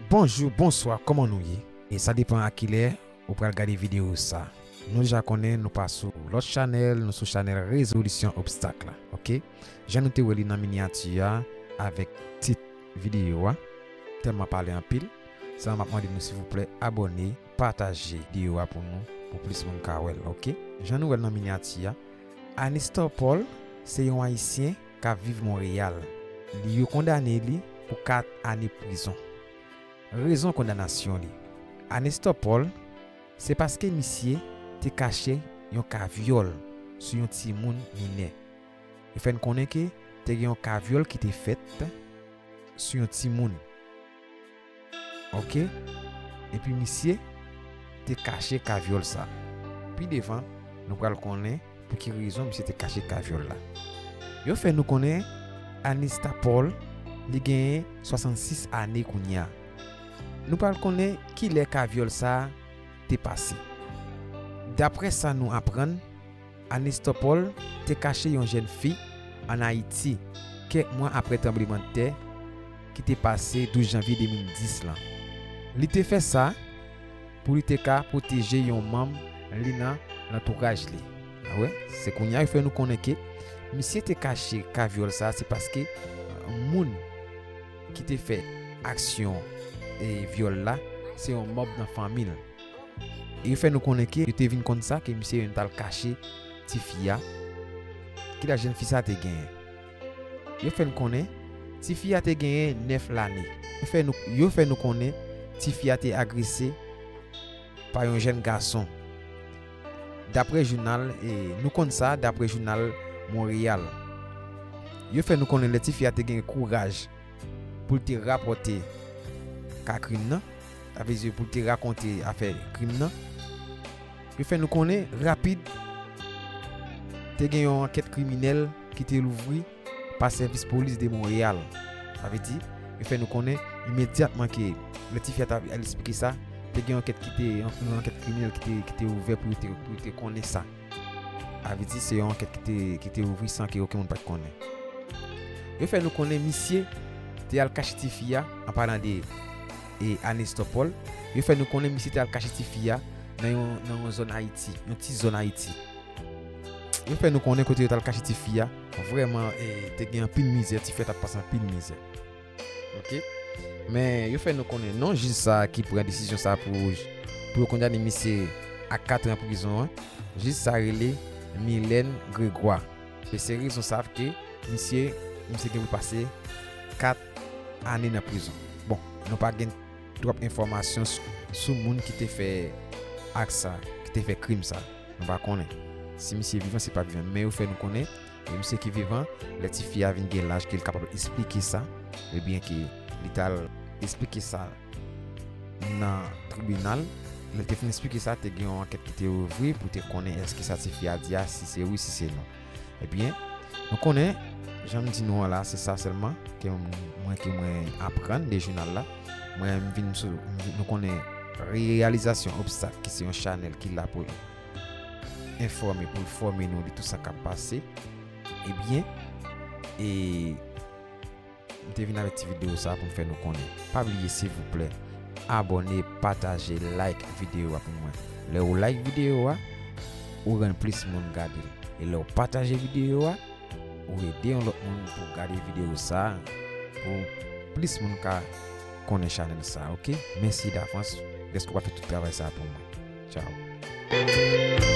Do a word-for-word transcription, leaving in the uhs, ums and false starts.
Bonjou, bonswa, kòman nou ye? E sa depan a kilè ou pral gade videyo sa. Nou deja konnen nou pa sou lòt chanèl, nou sou chanèl rezolisyon obstak la, oke? Jan nou te wè li nan minyati a avèk tit videyo a, tèlman pale anpil, sèlman m ap mande nou silvouplè abòne, pataje videyo a pou nou, pou plis moun ka wè l, oke? Jan nou wè l nan minyati a, Anestor Paul se yon Ayisyen k ap viv Monreyal. Li, yo kondane li pou kat ane prizon. Rezon kondanasyon li, Anestor Paul, se paske misye te kache yon ka vyòl sou yon timoun minè. Yo fè n konnen ke te gen yon ka vyòl ki te fèt sou yon timoun. Oke? Epi misye te kache ka vyòl sa. Pi devan, nou pral konnen pou ki rezon misye te kache ka vyòl la. Yo fè nou konnen Anestor Paul, li genyen swasannsis ane kounye a. Nou pral konnen kilè ka vyòl sa a te pase. Daprè sa nou aprann, Anestor Paul te kache yon jèn fi ann Ayiti kèk mwa aprè tranblemanntè ki te pase douz janvye de mil dis lan. Li te fè sa pou li te ka pwoteje yon manm li nan lantouraj li. A wè, se kounye a yo fè nou konnen ke misye te kache ka vyòl sa, se paske, euh, moun ki te fè aksyon, e, vyòl la, se yon manm nan fanmi l. E yo fè nou konnen ke yo te vin konn sa, ke misye menm t al kache tifi a. Ki laj jèn fi sa te genyen? Yo fè n konnen tifi a te genyen nèf lane. Yo fè nou, yo fè nou konnen tifi a te agrese pa yon jèn gason. Daprè jounal, e, nou konn sa, daprè jounal Monreyal. Yo fè nou konnen lè tifi a te gen kouraj pou l te rapòte ka krim nan, sa vle di pou l te rakonte afè krim nan. Yo fè nou konnen rapid te gen yon ankèt kriminèl ki te louvri pa sèvis polis de Monreyal. Sa vle di, yo fè nou konnen imedyatman ke lè tifi a t ap al esplike sa, te gen yon ankèt ki te, yon, yon ankèt kriminèl ki te, ki te ouvè pou yo te, pou yo te konnen sa. Sa vle di, se yon ankèt ki te, ki te ouvri san ke okenn moun pa t konnen. Yo fè nou konnen misye te al kache tifi a, an palan de, e, Anestor Paul. Yo fè nou konnen misye te al kache tifi a nan yon, nan yon zòn Ayiti, yon ti zòn Ayiti. Yo fè nou konnen kote yo t al kache tifi a, vrèman, e, te gen anpil mizè, tifi a t ap pase anpil mizè. Oke? Men yo fè nou konnen non jij sa a ki pran desizyon sa a pou, pou yo kondane misye a kat an prizon an, jij sa a rele Mylène Grégoire. E se rezon sa a ke misye, misye gen pou pase kat ane nan prizon. Bon, nou pa gen twòp enfòmasyon sou, sou moun ki te fè ak sa, ki te fè krim sa. Nou pa konnen si misye vivan, si pa vivan. Men yo fè nou konnen, e misye ki vivan, lè tifi a vin gen laj ke l kapab esplike sa, ebyen ke li t al esplike sa nan tribinal. Lè l te fin esplike sa, te gen yon ankèt ki te ouvri pou te konnen èske sa tifi a di a, si se wi, si se non. Ebyen, nou konnen, jan m di nou an la, se sa sèlman ke m, mwen, ke mwen aprann de jounal la. Mwen, m vin sou, m vin, nou konnen Reyalizasyon Obstak, ki se yon chanèl ki la pou enfòme, pou l fòme nou de tout sa k ap pase. Ebyen, e, m te vin avèk ti videyo sa pou m fè nou konnen. Pa bliye, silvouplè, abòne, pataje, like videyo a pou mwen. Lè ou like videyo a, ou rann plis moun gade l. E lè ou pataje videyo a, ou ede yon lòt moun pou gade videyo sa, pou plis moun ka konnen chanèl sa, oke? Mèsi davans, dèske w ap fè tout travay sa pou mwen. Tchao.